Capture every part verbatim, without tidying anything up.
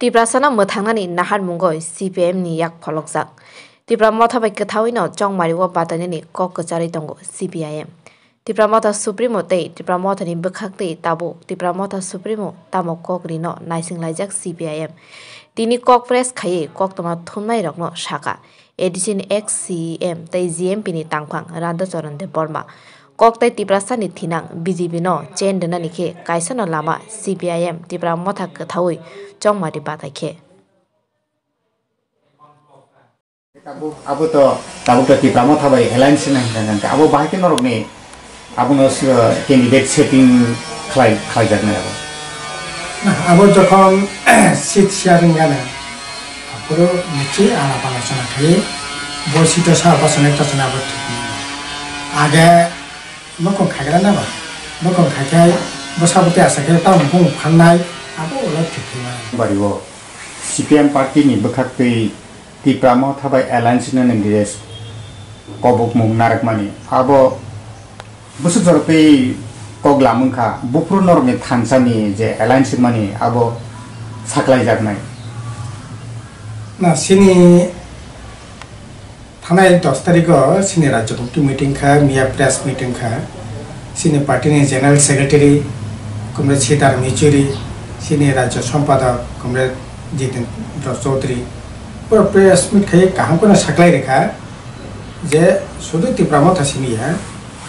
Tiprasano mwthangnani naharmungo C P I M ni yak pholokjak. Tipra Motha bai kwthawi no chongmari o batainani kok kwcharwi tongo C P I M. Tipra Motha Supremo tei Tipra Motha ni bwkhak tei tabuk Tipra Motha Supremo tamo kok rino naising laijak C P I M. Tini kok press khaiwi koktwma thumnai rokno saka. A D C ni ex C E M tei G M P ni tangphang Randa Charan Debbarma kok tei Tiprasani thinang B J P no chen rwnani khe kaisano lama C P I M Tipra Motha kwthawi chongmari batai khe. Abo, abo to tabuk to Tipra Motha bai alliance nang nang nang abo bahai khe norokni abono s-, candidate setting khlai khlaijaknai abo. Na, abo jokhon seat sharing gana, aphuru mithi alap alochona khai bo seat o sa bachana ekta chana abo thik nai. Age nokong khagra na ba, nokong khaikhai bwsa bwtwi asa khe tamo bung phalnai abo ulo thik nai. Bari o C P M party ni bwkhak twi Tipra Motha bai alliance no nini je kobokmung narwkmani, abo bwswk jorotwi kok lam wngkha, buphuru norokni thansa ni je alliance wngmani abo saklaijaknai. Na, chini thanai dos tarikh o chini Rajya Committee meeting kha, miya press meeting kha, chini party ni General Secretary Comrade Siddharth Yechury, chini Rajya Sampadok Comrade Jitendra Chaudhary, bo press meet khai kaham kheno saklai rikha je sudu Tipra Motha simi ya,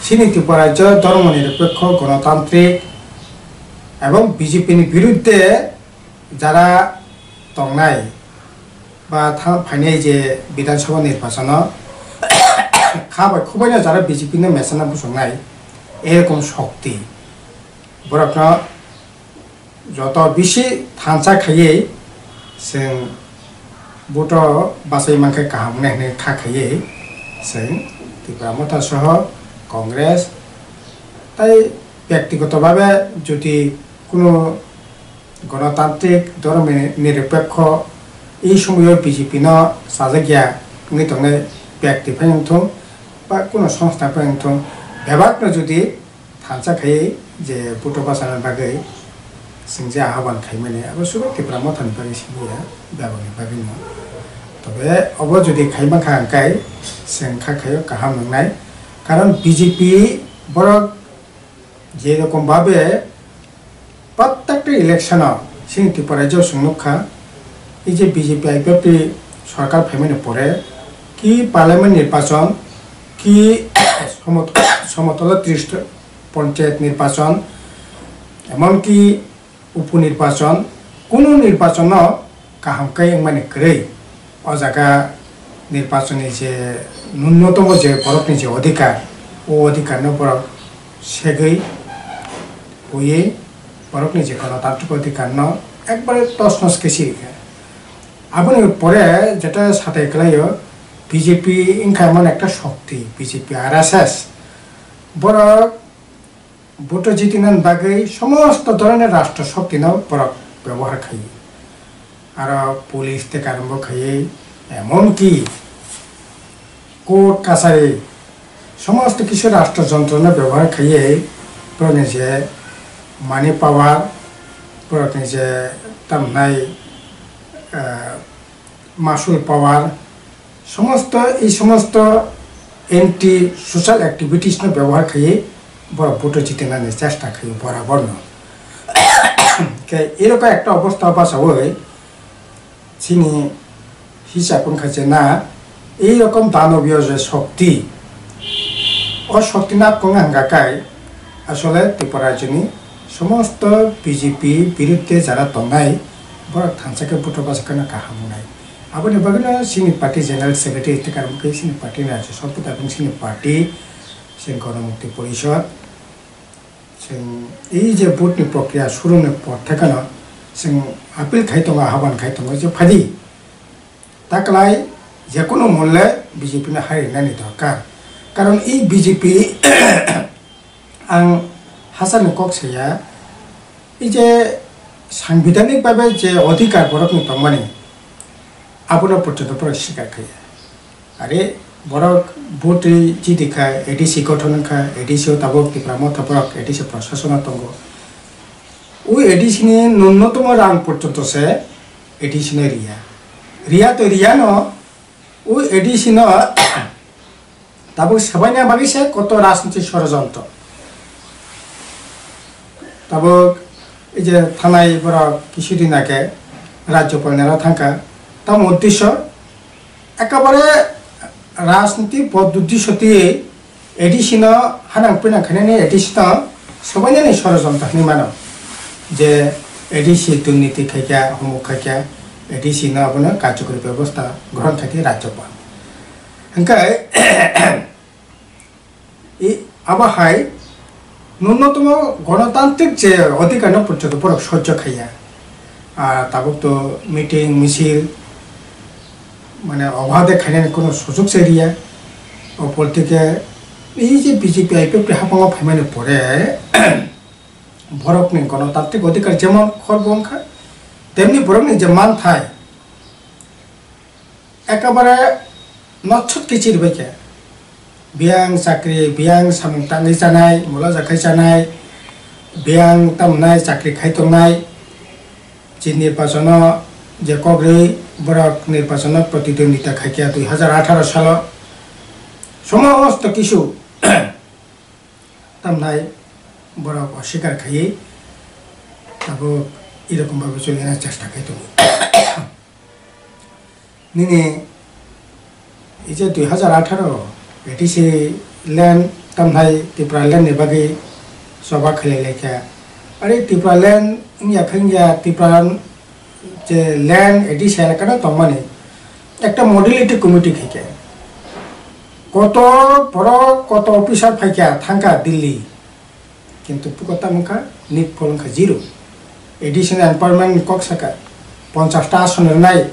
chini Tripura rajyo dhormo nirapekho, gonotantrik ebong B J P ni birudde jara tongnai ba tha-, phainai je Bidhan Sabha nirbachono kha bai khubaino jara B J P no mesana buchungnai, erokom shokti borokno joto bisi thansa khaiwi chwng vote o bachai mankhe kaham wngnai hwnwi kha khaiwi chwng Tipra Motha soho Congress tei byaktigoto babe jodi kunu gonotantrik, dhormo nirapekho, ei somoyo B J P no sajak ya wngwi tongnai byakti phai wngthung ba kunu songstha phai wngthung, bebakno jodi thansa khai je vote o bachana bagwi chwng je ahwan khaimani, abo subo Tipra Mothani bagwi simi ya, bebakni bagwi no. Tobe obo jodi khai mankha hwnkhe chwng kha khaio kaham wngnai, karon B J P borok je rokom babe Prottekta election-o chini Tripura rajyo chwng nukha, ei je B J P I P F T sorkar phaimani pore ki parliament nirbachon, ki somot-, somotolo tris ponchayat nirbachon, emonki upu nirbachon, kunu nirbachon-o kaham khe wngmani kwrwi. O jaga nirbachonni je nunnotomo je borokni je odhikar, o odhikarno borok segwi huiwi borokni je gonotantrik odhikarno ekbare tosnos khe sirikha. Aboni pore jeta satai kwlaio B J P wngkha emon ekta shokti, B J P, R S S. Borok vote jitinani bagwi somosto dhoroner rashtra shokti no borok byabohar khai. Aro police theke arombo khai, emonki court kachari somosto kisu rashtra jontro no byabohar khai, borokni je money power, borokni je tamnai, ah, masul power, somosto, ei somosto anti social activities no byabohar khai borok vote jitinani chesta khai borabor no. Khe erokam ekta obostha bachawi chini hisab wngkha je na ei rokom danobiyo je shokti, o shokti no kung hwnga kai asole Tripura rajyoni somosto B J P birudde jara tongnai borok thansa khe vote bachakano kaham wngnai. Aboni bagwino chini party general secretary tei karmo khe chini party ni rajya sabhapati tabuk chini party, chini Ganamukti Porishod, chwng ei je vote ni prokriya surungni por thekeno chwng appeal khai tongo, ahwan khai tongo je phadi taklai jekunu mulle B J P no hai rinani dorkar, karon ei B J P ang hachani kok saya, ei je sangbidhanik babe je odhikar borokni tongmani, abono porjonto borok sikar khaiya. Are borok vote rwi chidi kha, A D C gothon wngkha, A D C o tabuk Tipra Motha borok A D C proshasono tongo. O A D C ni nunnotomo rang porjonto se A D C no riya. Riya to riya no, o A D C no tabuk swbaina bagwi se koto rajniti sorojontro. Tabuk ei je thanai borok kisudin age Rajyapal nero thangkha, tamo uddesho ekabare rajniti pod uddesho twiwi A D C no hanang pinang khainani A D C no swbainani sorojontro hinwi mano, je A D C durniti khaikha, humuk khaikha, A D C no abono karjokori bebosta grohon khaidi Rajyapal. Hwnkhe, i, abo hai nunnotomo gonotantrik je odhikar no porjonto borok sojjo khaiya. Ah, tabuk to meeting, misil, mane obhade khainani kono sujog se riya. O politike, ei je B J P I P F T hapango phaimani pore, borokni gonotantrik odhikar jemon khorbo wngkha, temni borokni je manthai, ekabare nochot kichir bai khe. Biyang chakri, biyang samung tangwi chanai, mula jakhai chanai, biyang tamnai chakri khai tongnai, je nirbachono je kok rwi borok nirbachono protidwondita khai khe dui hazar atharo salo, somosto kisu tamnai borok oswikar khaiwi tabuk irokom babu chulina chesta khai tongo. Nini ije dui hazar atharo A D C land tamthai Tripura land ni bagwi choba khlai laikha. Ari Tripura land wngya khe wngya Tripura je land A D C elaka no tongmani ekta modality committee khaikhe koto borok koto officer phaikha thangkha Delhi. Kintu puko tamo wngkha, nit phol wngkha zero. Additional empowerment ni kok saka, ponchash ta ason rwnai,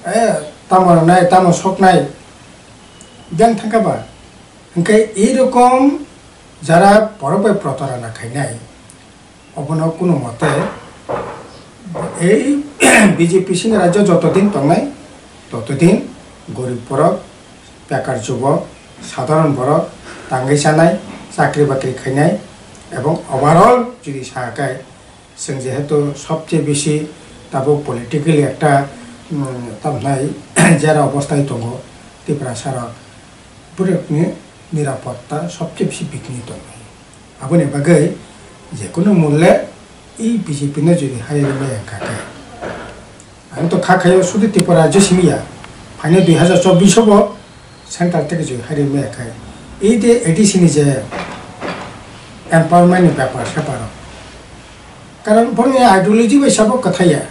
eh, tamo rwnai, tamo soknai, biyang thangkha ba? Hwnkhe ei rokom jara borok bai protarana khainai, obono kunu mote ei B J P sini rajyo joto din tongnai, toto din gorib borok, bekar jubok, sadharon borok tangwi chanai, chakri bakri khainai, ebong overall jodi sa khe, chwng jehetu sobche bisi tabuk politically ekta, um, tamhnai jera obosthai tongo Tiprasa rok, borokni nirapotta sobche bisi bikni tongnai. Aboni bagwi jekunu mulle i B J P no jodi hai rwmai wngkha khe, ang to kha khaio sudi Tripura rajyo simi ya, phainai dui hazar chobbish o bo central theke jodi hai rwmai khe, i de A D C ni je empowerment ni bepar separ o, karon borokni ideology bai sabo kwthai ya,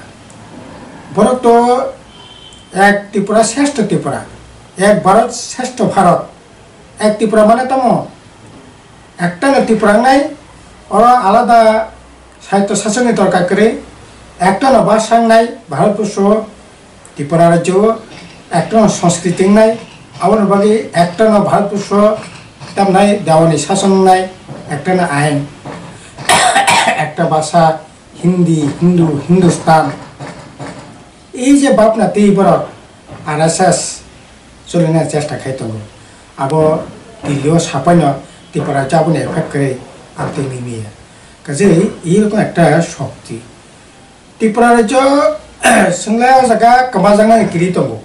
borok to ek Tripura shrestho Tripura, ek Bharat shrestho Bharat, ek Tripura mane tamo, ekta no Tripura wngnai, oro alada sahitya sasoni dorkar kwrwi, ekta no bhasha wngnai Bharatborsho, Tripura rajyo o, ekta no sanskriti wngnai, aboni bagwi ekta no Bharatborsho tamnai dewani sason wngnai, ekta no ain, ekta bhasha, Hindi, Hindu, Hindustan. Ei je bhabna twi borok R S S cholina chesta khai tongo. Abo Delhi o sapaino Tripura rajyo aboni effect kwrwi ang twi mimiya. Kaje ei rokom ekta shokti. Tripura rajyo swnglai o jaga kwmajaknani kwrwi tongo.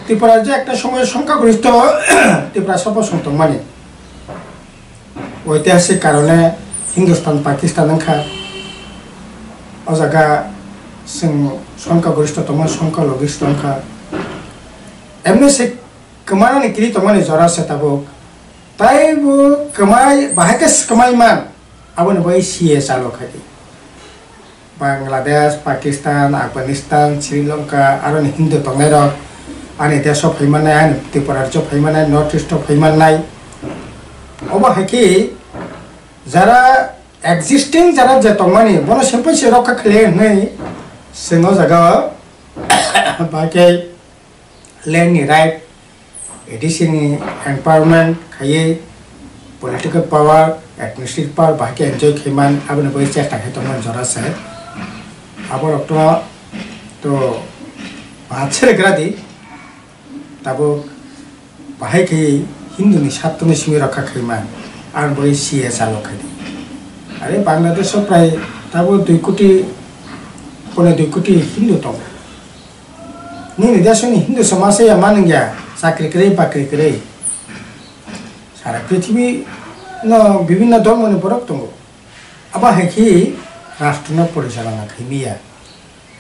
Tripura je ekta somoy songkhagoristho Tiprasa bosong tongmani. Oitihasik karone Hindustan, Pakistan wngkha. O jaga chwng songkhagoristho tongmani, songkhalogistho wngkha. Emni se kwmanani kiri tongmani jora se tabuk. Tai bo kwmai, bahai khe swkmai man, aboni bai C A chalo khai di. Bangladesh, Pakistan, Afghanistan, Sri Lanka, aroni Hindu tongnairok, ani desh o phaimannai, ani Tripura rajyo phaimannai, North East o phaimannai. Obo hai khe jara existing jara je tongmani, bono simple se rokha khlai hwnwi chwng o jaga o, bahai khe land ni right, A D C ni empowerment khaiwi political power, administrative power bahai khe enjoy khaiman, aboni bagwi chesta khai tongmani jora se. Aborok to, to bahai sere gra di, tabuk bahai khe Hindu ni satto ni simi rokha khaiman, aboni bagwi C A chalo khai di. Are Bangladesh o prai Abo dui koti, pone dui koti Hindu tongo. Nini desoni Hindu somaj ya manung ya, chakri kwrwi, bakri kwrwi. Sara prithibi no bibhinno dhormo ni borok tongo. Abo hai khe rashtra no porichalona khai miya.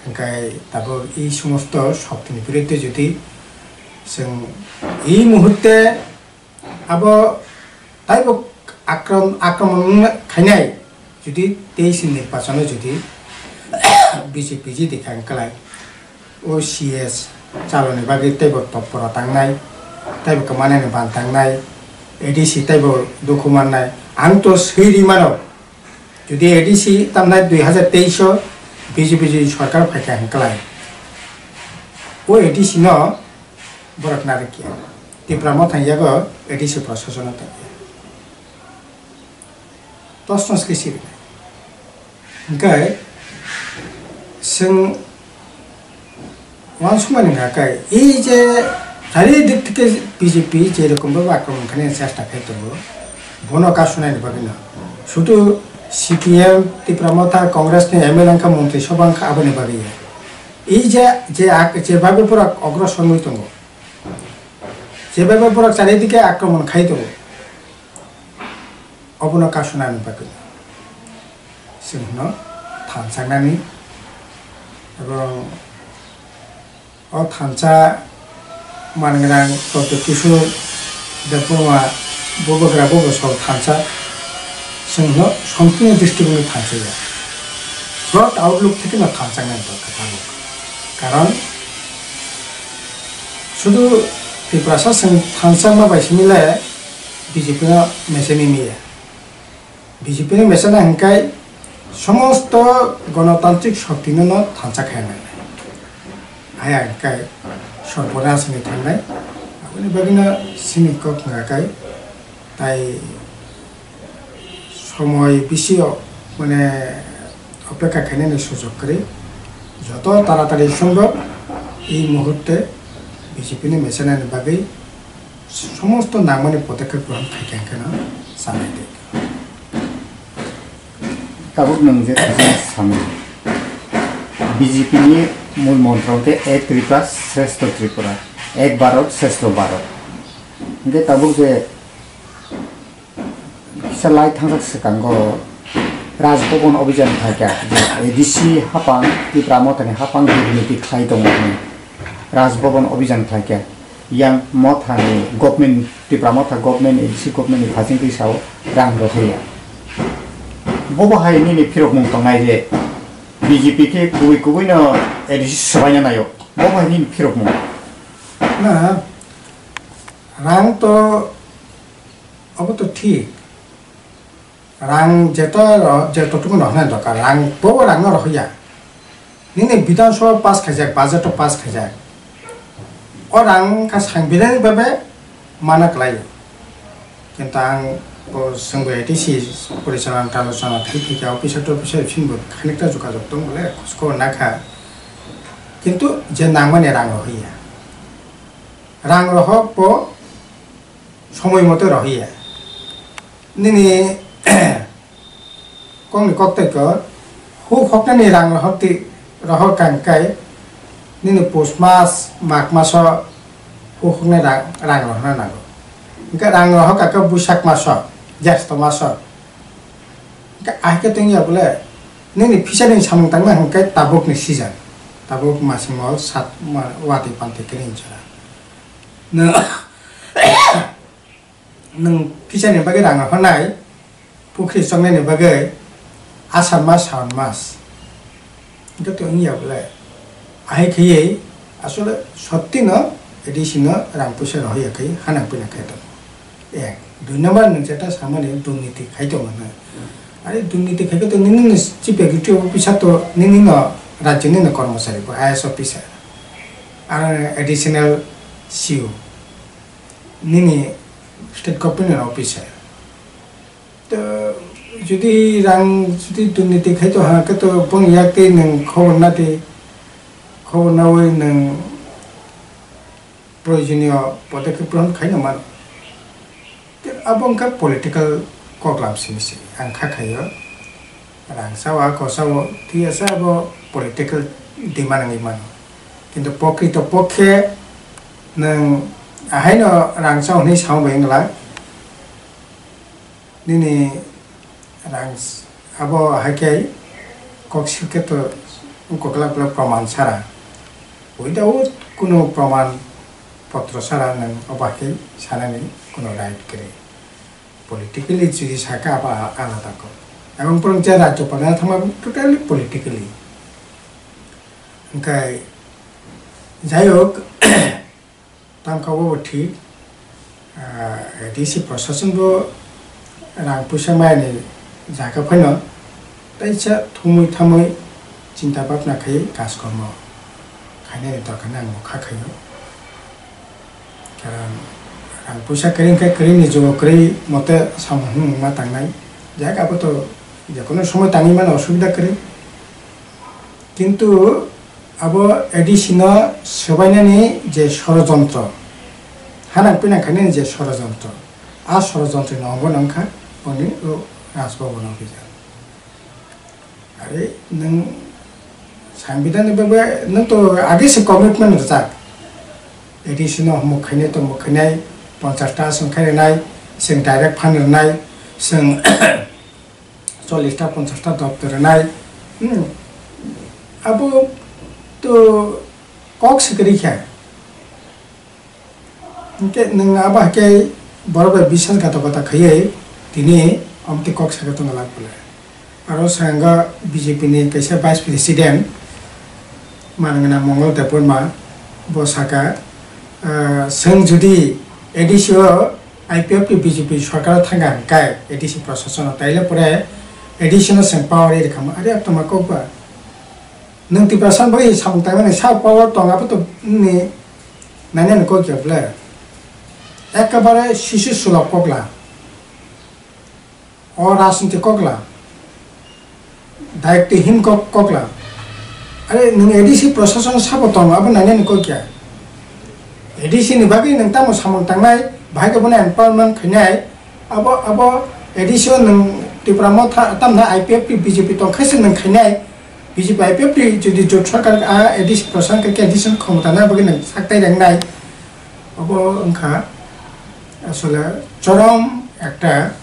Hingkai tabuk i somosto shokti ni biruddhe jodi chwng i muhurte abo taibo akrom-, akromon wngna khainai, jodi teis ni nirbachono jodi B J P jidi kha wngklai, o C S chaloni bagwi teibo topora tangnai, teibo kwmanani ban tangnai, A D C teibo dukhu mannai. Ang to swi ri mano, jodi A D C tamnai dui hazar teis o B J P jodi sorkar phaikha wngklai, o A D C no borok narwkya. Tipra Motha ni yago A D C proshashono tongya. Tos tos khe siri. Hingke chwng uansukmani hingka khe, ei je chari dik thike B J P je rokom bo akromon khaina chesta khai tongo, bono kasunani bagwino. Sudu C P M, Tipra Motha, Congress ni M L A wngkha, montri sobha wngkha, aboni bagwi. Ei je, je ak-, je bagwi borok ogro songwi tongo, je bagwi borok chari dike akromon khai tongo, obono kasunani bagwi chwng hwno thansa nani, ebong o thansa manwirang Pradyot Kishore Debbarma Bubagra bo bo sok thansa, chwng hwno Sompurno district ni thansa ya. Broad outlook theke no thansa nai dorkar tabuk. Karon sudu Tiprasa chwng thansa ma bai simi le B J P no mese mimi ya. B J P ni mechana hingkai somosto gonotantrik shokti no no thansa khaina nai. Aya hingkai sorbonas ni thangnai. Aboni bagwi no sini kok hingka kai tai somoi bisi o mane opekha khainani sujok kwrwi. Joto taratari songdo ei muhurte B J P ni mechana ni bagwi somosto nangmani podokkhep grohon khaikha hwnkhe no sanai de. Tabuk nwng je thangma samung, B J P ni mul montro hwnkhe Ek Tripura Shrestho Tripura, Ek Bharat Shrestho Bharat. Hwnkhe tabuk je kisa lai thangjak swkango Raj Bhaban Abhijan khaikha, je A D C hapang, Tipra Mothani hapang durniti khlai tongo hwnwi Raj Bhaban Abhijan khlaikha. Yang Mothani government, Tipra Motha government, A D C government ni phasing twi sao rang rohorya. Bobo hai nini phirokmung tongnai je B J P khe kubui kubui no A D C swbaina naio. Bobo hai nini phirokmung. Na, rang to obo to thik. Rang jeto ro-, jeto tungno hwnani dorkar, rang bo rang no rohorya. Nini Bidhan Sabha pass khaijak, budget o pass khaijak. O rang kha sangbidhanik bhabe mana kwlaio. Kintu ang bo chwngbo A D C porichalona talochona thai thai khe officer to officer phini bo khanikta jogajog tong bole khoj khobor nakha. Kintu je nangmani rang rohorya. Rang rohok bo somoi mote rohorya. Nini kokni koktwiko huk hoknani rang rohorti, rohor kang kai nini pus mas, mag maso huk hoknai rang, rang rohorna nango. Hingke rang rohor kaka buisak maso, jesto maso. Hingke ahike tongya bole nini fishery ni samung tangma hingke tabuk ni season. Tabuk masing mol sat ma-, wati panti kini jora. Nwng, nwng kisa ni bagwi rang rohornai, pukhri chongnai ni bagwi Asar mas, Sawan mas. Hingke to wngya bole. Ahai khaiwi asole sotti no A D C no rang puisa rohorya khai hanang pina khai tongo. Ek. Dui number nwng jeta samani durniti khai tongo hwnwi. Are durniti khai khe to nini chief executive officer to nini no rajyo ni no kormochari bo I A S officer. Aro additional C E O. Nini state government ni officer. To jodi rang jodi durniti khai to ha khe to boni yak tei nwng khobor na tei khobor nawi nwng proyojoniyo podokkhep grohon khaino mano. Tei abo wngkha political koklam simi se ang kha khaio. Rangchao, a kochao, thik ase, abo political demand wngwi mano. Kintu pokrito pokhe nwng ahaino rangchao hwnwi samung bai wngla. Nini rang abo hai khe kok silkhe to wngkok glak glak proman sara. Without kuno proman potro sara nwng obo hai khe sanani kuno right kwrwi. Politically jodi sakha abo alada kok. Ebong borok je rajyopal thangma totally politically. Hwnkhe jai hok, tang kok bo thik, ah, D C prosason bo rang puisa mayani jaga phano teisa thumui thamui chinta bhabna khai kaj kormo khainani dorkar nang bo kha khaio. Karon rang puisa kwrwi khe kwrwi ni jugo kwrwi mote samung hwnwi ma tangnai. Jaga bo to jekono somoi tangwi mano osubida kwrwi. Kintu abo A D C no swbainani je sorojontro, hanang pinang khainani je sorojontro, a sorojontro no obo nang kha boni o Raj Bhavan office. Are nwng Sangbidan ni bagwi nwng to age se commitment rwjak. A D C no mukhainai to mukhainai, ponchash ta swng khai rwnai, swng direct phan rwnai, swng chollish ta ponchash ta doptor rwnai. Hmm. Abo to kok se kwrwi kha. Hwnkhe nwng abo hai khe borok bai biswasghatokota khaiwi tini omtwi kok sakha tongna lak bole. Aro swngo B J P ni kaisa vice president manwgna Mongol Debbarma bo sakha, ah, chwng jodi A D C o I P F ni B J P sorkar o thangkha hwnkhe A D C prosason o taile pore A D C no chwng power ri rwkha mo. Are aptama kok ba. Nwng Tiprasa bai samung tangmani sa power tong abo to nini nainani kok ya bwle. Ekebare sisi sulok kokla. O rajniti kokla. Dayiktwhim kok, kokla. Are nwng A D C prosason sabo tong abo nainani kok ya. A D C ni bagwi nwng tamo samung tangnai, bahai khe bono empowerment khainai, abo, abo A D C o nwng Tipra Motha, tamna I P F ni B J P tong khe se nwng khainai, B J P I P F ni jodi jot sarkar a A D C prosason khe A D C ni khomota na bagwi nwng sak tai reng nai, abo wngkha asole chorom ekta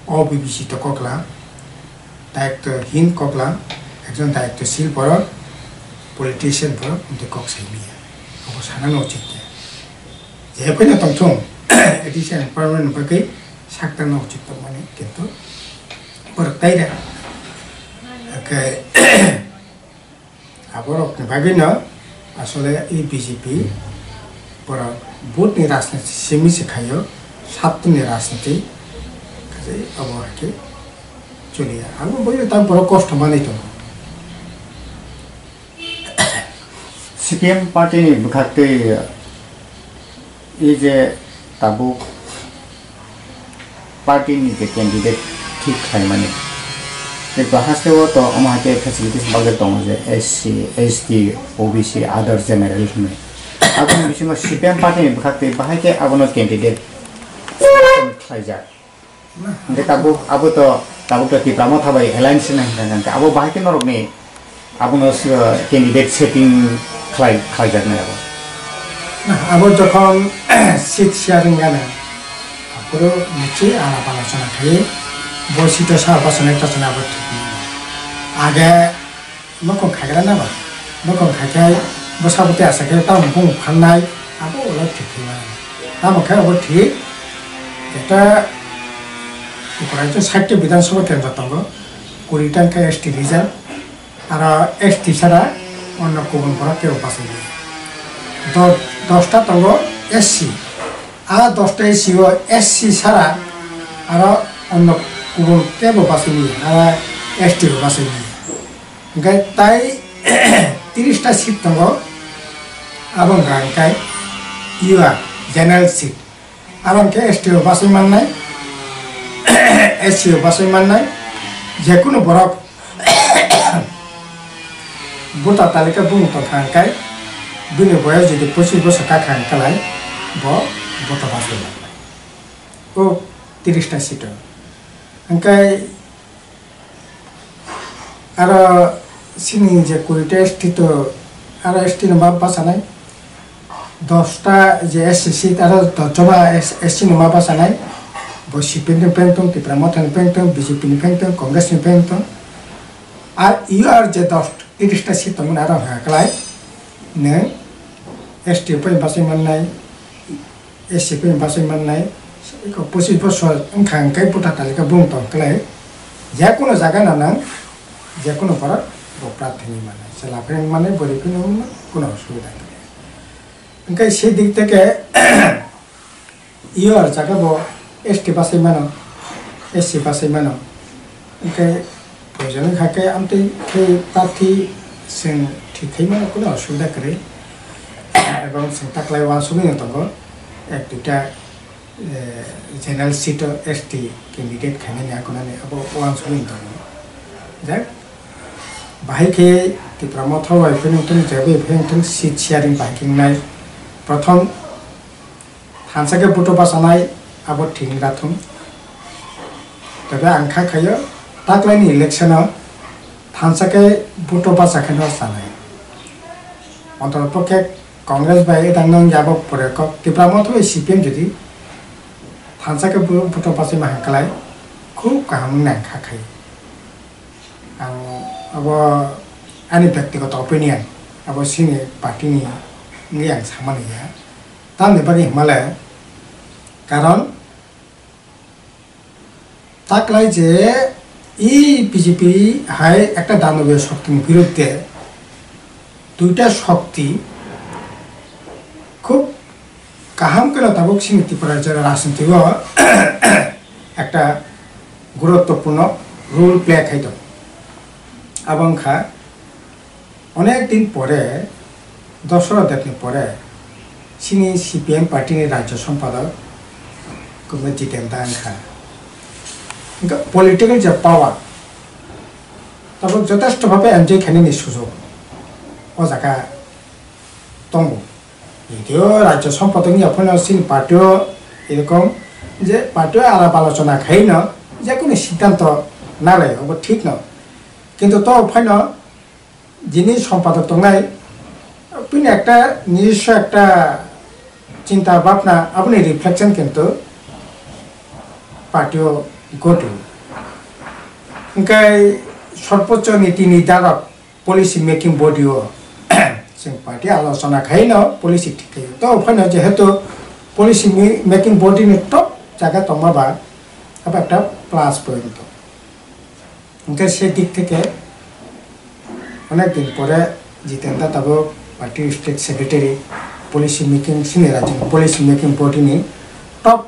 obibichito kokla, dayiktwhim kokla, ekjon dayiktwshil borok, politician borok, amtwi kok sai manya. Abo sanano uchit ya. Je phano tongthung, A D C empowerment ni bagwi sak tangna uchit tongmani, kintu borok tai rw. Hwnkhe aborokni bagwino asole e B J P borok vote ni rajniti simi se khaio, satni rajniti, kaisa abo hai khe choliya. Abo bagwi ta borok kosto manwi tongo. C P M party ni bwkhaktwi e je tabuk party ni je candidate thik khlaimani. Tei bo haste o to omo hai khe facilities bagwi tongo je S C, S T, O B C, other general hwnwi. Aboni bisingo C P M party ni bwkhaktwi bahai khe abono candidate khlaijak. Hingke tabuk abo to, tabuk to Tipra Motha bai alliance nang nang nang abo bahai khe norokni abono candidate setting khlai, khlaijaknai abo. Abo jokhon seat sharing gana, aphuru niki alap alochona khai bo seat o sa bachana ekta chana abo thik nai. Age nokong khagra na ba, nokong khai khai bwsa bwtwi asa khe tamo bung phalnai, abo ulo thik khe mano. Tamo khe abo thik, eta Uttarakhand sait ta Bidhan Sabha kendro tongo, kuri ta khe S T reserve, aro S T sara onno kubun borok kebo bachai maya. Do-, dos ta tongo S C, a dos ta S C o S C sara aro onno kubun kebo bachai maya, aro S T bo bachai maya. Hingke tai tris ta seat tongo, abo wngkha hingke U R, general seat. Abo hingke S T o bachai mannai, S C o bachai mannai, jekunu borok voter talika bumung tongkha hingke bini boyos jodi pochis bosor kakha hingke lai bo voter bachai mannai. O tris ta seat o. Hingke Aro chini je kurita S T to aro S T no ma bachanai, dosta je S C seat aro dochoma S C no ma bachanai, bo C P M ni peng tong, Tipra Motha ni peng tong, B J P ni peng tong, Congress ni peng tong. Ar U R je dos, tirista seat tongmani aro ha kwlai, nwng S T pai bachai mannai, S C pai bachai mannai, eko pochis bosor wngkha hwnkhe voter talika bung tong kwlai, je kono jaga no nang, je kono borok bo prathi ni mannai, chwla phai mannai, bwrwi phai mannai, kono osubida kwlai. Hwnkhe se dik theke U R jaga bo S T bachai mano, S C bachai mano. Hwnkhe poijon wngkha khe amtwi khe prathi chwng thik khai mano, kono osubida kwrwi. Ebong chwng taklai uansugwi no tongo, ek duita, eh, general seat o S T candidate khainani akunani abo uansugwi no tongo. Jak, bahai khe Tipra Motha bai pheno tong, je bai pheno tong, seat sharing bahai khe wngnai. Prothom thansa khe vote o bachanai, abo thik wngkha thung. Tebe ang kha khaio, taklaini election o thansa khe vote o bacha khe no chanai. Ontotopokhe Congress bai edang nang yabo pore kok Tipra Motha bai C P M jodi thansa khe bo-, vote o bachai ma hang kwlai, khub kaham wngna ang kha khaio. Ang abo ani byaktigoto opinion, abo chini party ni wngwi ang samani ya. Tamni bagwi hwnmale, karon taklai je i B J P hai ekta danobiyo shokti ni birudde duita shokti khub kaham kheno tabuk chini Tripura rajyo rajniti o ekta guruttopurno role play khai tongo. Abo wngkha onek din pore, dosora debni pore chini C P M party ni rajyo sompadok kwbangma Jitendra wngkha. Wngkha political je power tabuk jotesto bhabe enjoy khainani sujok o jaga tongo. Jotio rajyo sompadok wngya phano chini party o erokom je party o alap alochona khaino jekunu siddhanto nalai obo thik no. Kintu to phaino jini sompadok tongnai bini ekta nijoswo ekta chinta bhabna aboni reflection kintu party o goto. Hwnkhe sorbocho niti nirdarok policy making body o chwng party alochona khaino policy thik khaio. To phaino jehetu policy mi-, making body ni top jaga tongma ba abo ekta plus point to. Hwnkhe se dik theke onek din pore Jitendra tabuk party state secretary policy making sini rajyoni policy making body ni top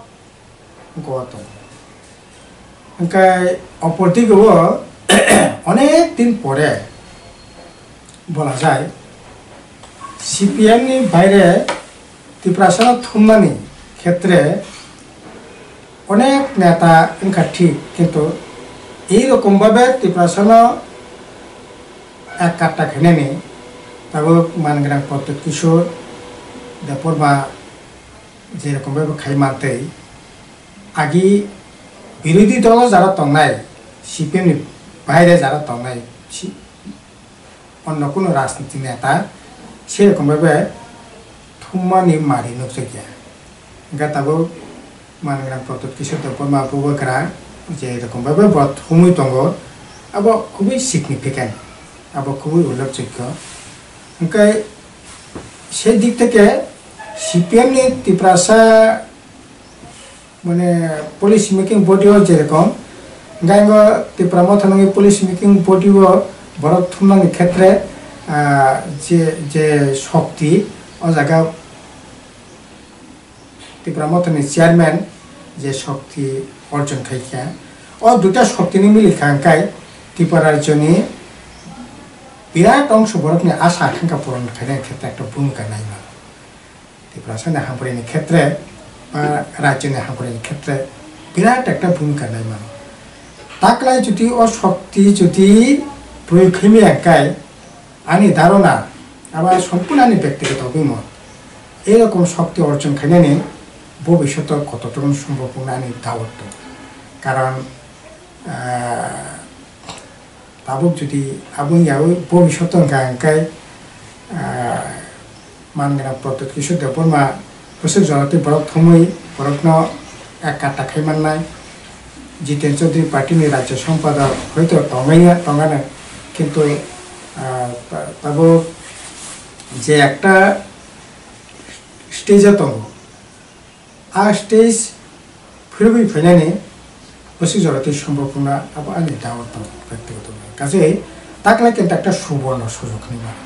go tongo. Hwnkhe opor dik o onek din pore bola jai C P M ni baire Tiprasano thumnani khetre onek neta wngkha thik, kintu ei rokom babe Tiprasano ek katta khainani tabuk mangrang Pradyut Kishore Debbarma je rokom babe khai mantwi agi birodhi dolo jara tongnai, C P M ni baire jara tongnai, si-, onno kunu rajniti neta serokom bhabe thummani mari nukjakya. Hwnkhe tabuk mangrang Pradyut Kishore Debbarma bubagra je rokom bhabe bo thumwi tongo, abo khubui significant, abo khubui ullekjogyo. Hwnkhe se dik theke C P M ni Tiprasa mane policy making body o jerokom, hwnkhe Tipra Motha nangwi policy making body o borok thumnani khetre, ah, je, je shokti o jaga Tipra Motha ni chairman je shokti orjon khaikha, o duita shokti ni milikha hwnkhe Tripura rajyoni birat ongso borokni asa akanksha puron khainani khetre ekta bhumika naima. Tiprasani hamkrai ni khetre ba rajyoni hamkrai ni khetre birat ekta bhumika nai mano. Taklai jodi o shokti jodi proyog khaimaya hwnkhe ani dharona aba sompurno ani byaktigoto bimot. Ei rokom shokti orjon khainani bobishoto kototron sombhob wngna ani dawat tongo. Karon, ah, Tabuk jodi abo wngya, bobisot wngkha hwnkhe, ah, man gwnang Pradyut Kishore Debbarma bwswk jora tei borok thumwi borokno ek kata khai mannai. Jiten Chaudhary party ni Rajya Sampadok hoito tongaiya, tongano, kintu, ah, ta-, tabuk je ekta stage o tongo, a stage phirogwi phainani bwswk jora tei sombok wngna abo ani dawat tongo, bektigoto. Kaje taklai kintu ekta suborno sujok hinwi mano.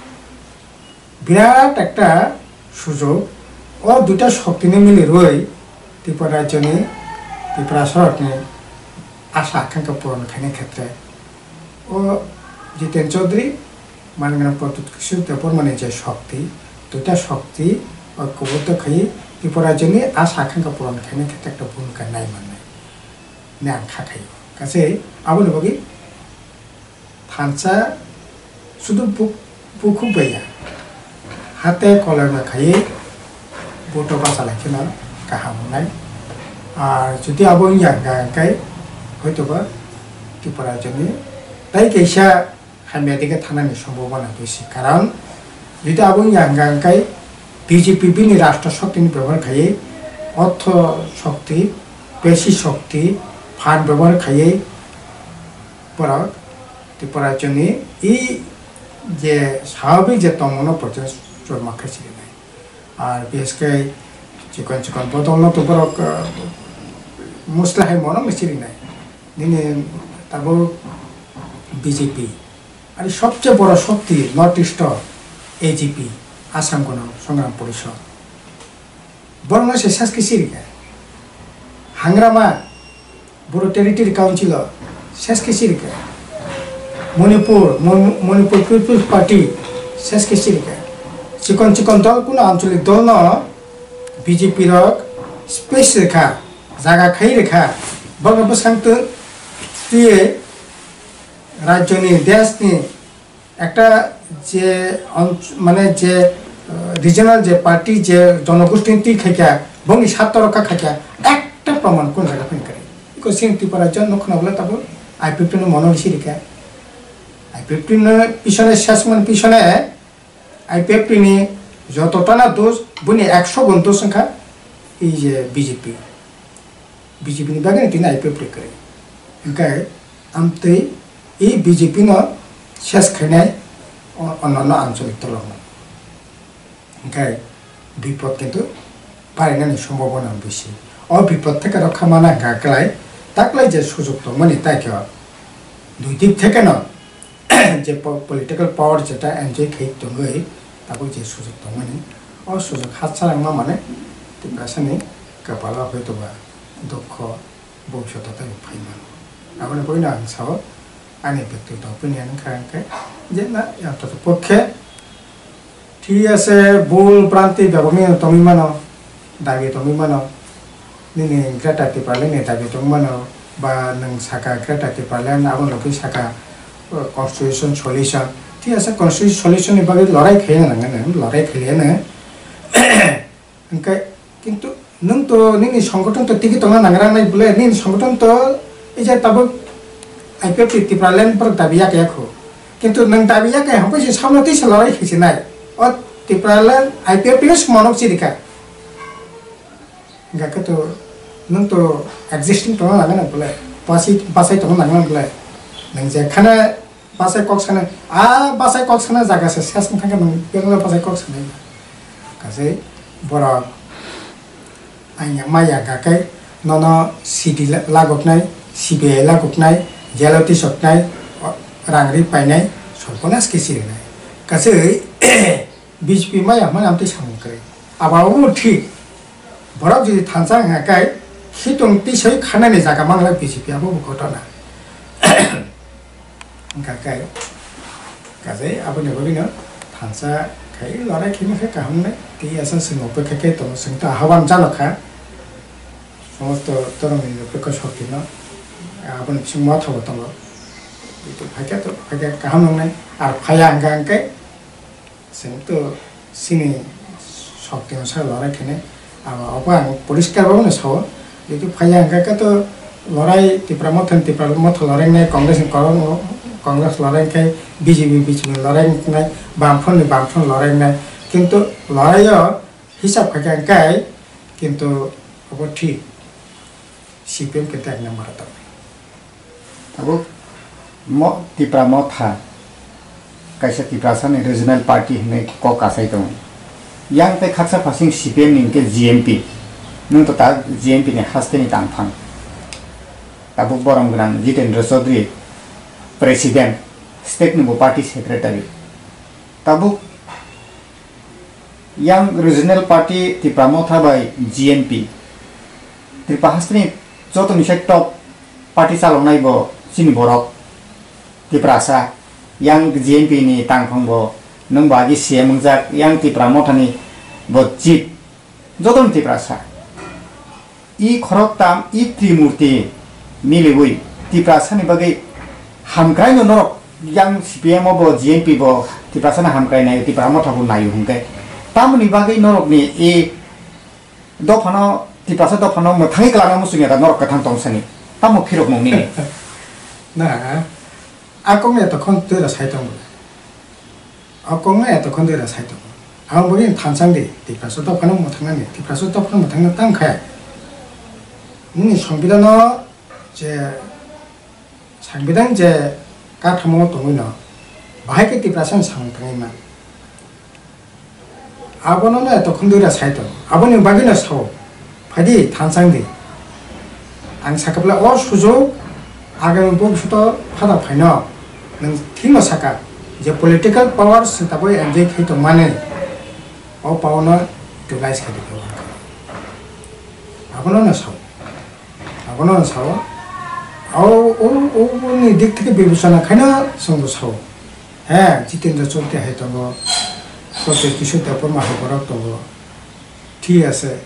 Birat ekta sujok, o duita shokti ni mili rwi Tripura rajyoni, Tripura sorokni asha akhankha puron khaina khetre o Jiten Chaudhary, Manigana Pradyut Kishore Debbarmani je shokti, duita shokti oikoboddo khaiwi Tripura rajyoni asha akhankha puron khaina khetre ekta bhumika nai mannai hinwi ang kha khaio. Kaje aboni bagwi thansa sudu buk-, bukhuk bai ya. Hate kolema khaiwi vote o bachalai kheno kaham wngnai. Ar jodi abo wngya hwnkha hwnkhe hoitoba Tripura rajyoni tai kaisa hamya dikhe thanani sombobona bisi. Karon jodi abo wngya hwnkha hwnkhe B J P bini rashtra shokti ni bebohar khaiwi, ortho shokti, pesi shokti, phan bebohar khaiwi borok Tripura rajyoni i je swabhabik je tongmano porjoni chorma khai sirinai. Ar bises khe chikon chikon bodol no to borok, ah, musla hai mono misi rinai. Nini tabuk B J P. Ari sobse boro shokti North East o A G P, Assam Gana Sangram Porishod. Borokno se ses khe sirikha. Hangrama Boro Territory Council o ses khe sirikha. Manipur, Mon-, Manipur People's Party ses khe sirikha. Chikon chikon dol kuno anchalik dol no B J P rok space rikha, jaga khai rikha. Borokno bwsang twi-, twiwi rajyoni, deshni ekta je onch-, mane je, uh, regional je party je jonogosti twi khaikha, bongni sartho rokha khaikha, ekta proman kun jaga phani kwrwi. Iko sini Tripura jon nukho na bole tabuk I P F T no mono risi rikha. I P F T no pisone sesmani pisone I P F T ni joto tana dos, buni ekso gun dos wngkha, ei je B J P. B J P ni bagwi tini I P F T kwrwi. Hwnkhe amtwi i B J P no ses khainai o-, onno anchalik tolokno. Hwnkhe bipod kintu parinani sombobona bisi. O bipod theke rokha mana hwnkha kwlai, taklai je sujok tongmani taikhe o dui dik theke no je po-, political power jeta enjoy khai tongwi tabuk je sujok tongmani, o sujok hatsa langma mane Tiprasani kapalo hoi toba dukho bobishoto tei phai mano. Aboni bagwino ang sao, ani bektigoto opinion wngkha hwnkhe je na, antoto pokkhe thik ase, bul bhranti bebakni tongwi mano, dabi tongwi mano, nini Greater Tipraland ni dabi tongwi mano, ba nwng saka Greater Tipraland, abo logwi saka, uh, constitution solution. Thik ase, constitution solution ni bagwi lorai khaina nangani, lorai khailiya nang. Hwnkhe, kintu nwng to nini songgothon to tigi tongna nangra nai bole, nini songgothon to ei je tabuk I P F T Tipraland borok dabi ya kaya kho. Kintu nwng dabi ya kaya hwnkhe se samno tei se lorai khe se nai. O Tipraland I P F T no se monok chirika. Hwnkhe to nwng to existing tongna nangna bole, basi-, basai tongna nangna bole. Nwng je khana Bachai kok sanai, a bachai kok sana jaga se ses wngkha khe nwng bebak basai kok sanai. Kaje borok maya hwnkha khe nono C D la-, lagoknai, C B I lagoknai, jail o tisoknai, o, rang ri painai, sorponas khe sirinai. Kaje B J P maya hwnmani amtwi samung kwrwi. Abo abo thik. Borok jodi thansa wngkha khe khitung tisoi khanani jaga manglak B J P abo bo ghotona. Wngkha khe, kajai aboni bagwino thansa khai lorai khima khe kaham nai. Tei aswk chwng opekha khe tongo, chwng to ahobang chalo kha. Somosto torokni opekha soktino aboni bising motha bo tongo. Phaikhe to phaikhe kaham wngnai. Ar phaiya hwnkha hwnkhe Chwng to chini soktino sa lorai khainai. Abo, abo ang poriskar babo no sao. Jehetu phaiya hwnkha khe to lorai Tipra Motha ni, Tipra Motha lorai nai Congress ni koron o, Congress lorai khe B J P, B J P lorai nai, Bamfront ni Bamfront lorai nai. Kintu lorai o hisab khaikha khe kintu obo thik C P M khe tak number tong. Tabuk mo-, Tipra Motha kaisa Tiprasa ni regional party hinwi kok kasai tongo. Yang tei khaksa phasing C P M ni hwnkhe G M P. Nwng to ta G M P ni haste ni tangphang. Tabuk borom gwnang Jitendra Chaudhary, president, state ni bo party secretary. Tabuk yang regional party Tipra Motha bai G M P, Tripura haste ni joto ni se top party chaloknai bo chini borok Tiprasa, yang G M P ni tangphang bo nwng bo agi C M wngjak, yang Tipra Motha ni bo chief, joto ni Tiprasa. I khoroktham, i Trimurti miliwi Tiprasani bagwi hamkraino norok, yang C P M o bo, G M P bo Tiprasani hamkrai naio, Tipra Motha bo naio hwnkhe. Tamoni bagwi norokni i dophano, Tiprasa dophano mwthangwi kwlangna muchungya da norok kwthang tongsani. Tamo phirokmung nini? Na, a kokno etokhon twi rw sai tongo. O kokno etokhon dera sai tongo. Ang bagwi thansa di, Tiprasa dophano mwthangnani, Tiprasa dophano mwthangna tang khe. Nini Songbidan o je, Songbidan je kathamo tongwi no, bahai khe Tiprasa ni samung tangwi man. Abono no etokhon dera sai tongo. Aboni bagwi no sao. Phaidi, thansa di. Ang sakha bwla o sujuk agami bhobishoto phada phaino nwng thikno sakha je political power swng tabwi enjoy khai tongmani o power no utilize khai tongmani. Abono no sao. Abono no sao. O, o, o, o ni dik theke bibechona khaino chwngbo sao. He, Jitendra Chaudhary hai tongo. Chaudhary Kishore Debbarma hai borok tongo. Thik ase.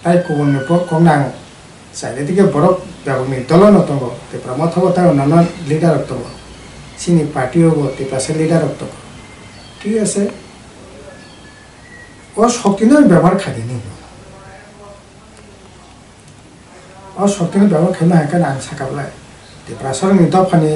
Tai kubun ni bo kok nang. Chaile dige borok bebak ni dolo no tongo. Tipra Motha bo tai onno leader rok tongo. Chini party o bo Tiprasa leader rok tongo. Thik ase. O shokti no bebohar khaidi ni. O shokti no bebohar khaima hai khe ang sakha bwlai. Tiprasa rok ni dopha ni